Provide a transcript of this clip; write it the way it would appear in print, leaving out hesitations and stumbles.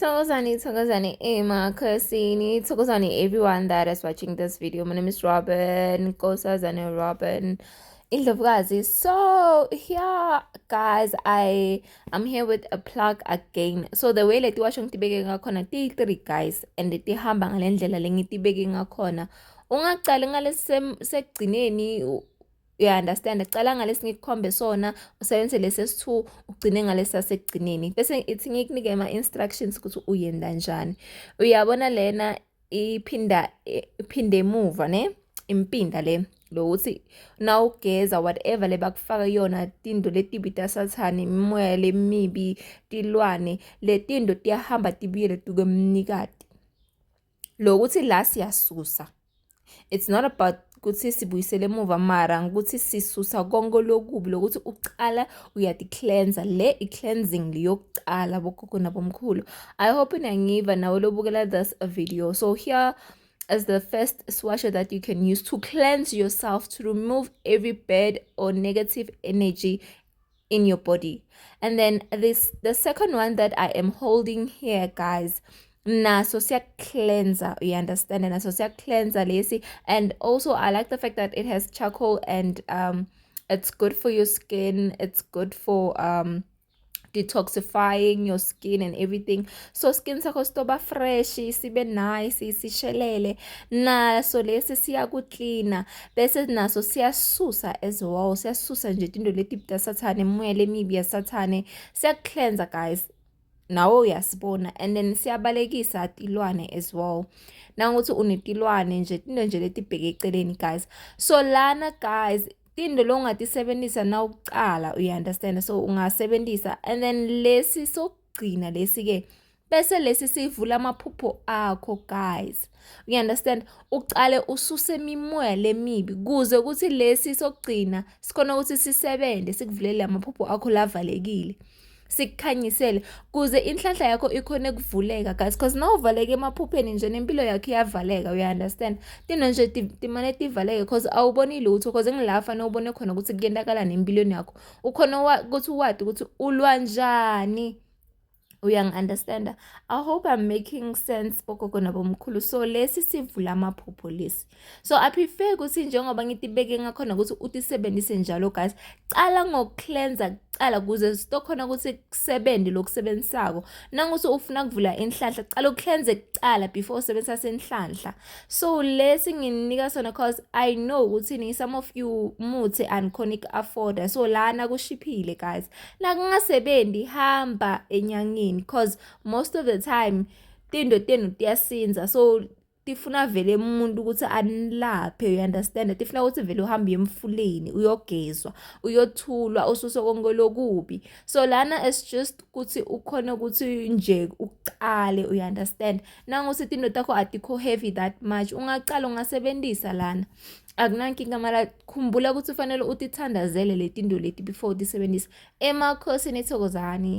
Thokozani, Thokozani, emakhosini, Thokozani, everyone that is watching this video. My name is Robin, Nkosazana Robin Indlovukazi. So here, guys, I am here with a plug again. So the way letiwasho ngitibeke ngakhona ti-three, guys, and tihamba ngale ndlela lengitibeke ngakhona. Ungacali ngalesi sekugcineni, you understand? Cala ngalesi ngikukhombe sona, usebenzise lesi esi-two, ugcine ngalesi sasekugcineni, bese ithi ngikunike ama-instructions ukuthi uyenda njani. Uyabona, lena iphinda iphinde emuva ne impinda le lokuthi nawugeza, whatever le bakufaka yona, tinto letibi tasathane, imimoya lemibi, tilwane, letinto tiyahamba tibuyele tukwemnikati. Lokuthi la siyasusa, it's not about ukuthi sibuyisele emuva, mara ukuthi sisusa konke lokubi. Lokuthi ucala uyati-cleansa, le i-cleansing yokucala, bogogo nabomkhulu. I hope niyangiva nawe lobukela this video. So here is the first swasher that you can use to cleanse yourself, to remove every bad or negative energy in your body. And then this, the second one that I am holding here, guys, naso siya-cleansa, you understand? Naso siya-cleansa lesi. And also I like the fact that it has charcoal and it's good for your skin, it's good for detoxifying your skin and everything. So skin sakho sitoba fresh, sibe nice, sishelele. Naso lesi siyakuklina, bese naso siyasusa as well, siyasusa nje tinto leti tasathane, imoya lemibi yasathane. Siyaku-cleansa, guys, nawe uyasibona. And then siyabalekisa tilwane as well, nangokuthi unetilwane nje, tinto nje letibheke eceleni, guys. So lana, guys, tinto longatisebenzisa nawucala, uya-understand? So ungasebenzisa. And then lesi sokugcina lesi-ke, bese lesi sivula amaphupho akho, guys, you understand? Ucale ususe imimoya lemibi kuze ukuthi lesi sokugcina sikhona ukuthi sisebenze, sikuvulele amaphupho akho lavalekile, sikukhanyisele kuze inhlanhla yakho ikhone kuvuleka, guys, because nawuvaleke emaphupheni nje, nempilo yakho iyavaleka, you understand? Tino nje timane tivaleke because awuboni lutho, because ngila fanele ubone khona ukuthi kuyenzakalani empilweni yakho, ukhona ukuthi wati ukuthi ulwa njani. Uyangi-understanda? I hope I'm making sense, bogogo nabomkhulu. So lesi sivula amaphupho lesi. So I prefer ukuthi njengoba ngitibeke ngakhona ukuthi utisebenzise njalo, guys. Cala ngoku-cleansa kucala kuze sitokhona ukuthi kusebente lokusebenzisako. Nangukuthi ufuna kuvula inhlanhla, cala u-cleanse kucala before usebenzisa senhlanhla. So lesi ngininika sona cause I know ukuthi some of you muthi anikhoni ku-afforda, so lana kushiphile, guys. Nakungasebenzi, hamba enyangeni, cause most of the time tinto tenu tiyasinza, so tifuna vele umuntu ukuthi anilaphe, you understand? Tifuna ukuthi vele uhambe emfuleni, uyogezwa, uyothulwa, ususe konke lokubi. So lana it's just ukuthi ukhona ukuthi nje ucale, you understand? Nangukuthi tinto takho atikho heavy that much, ungacala ungasebenzisa lana, akunankinga. Mara khumbula ukuthi ufanele utithandazele le tinto leti before utisebenzise. Emakhosini, thokozani.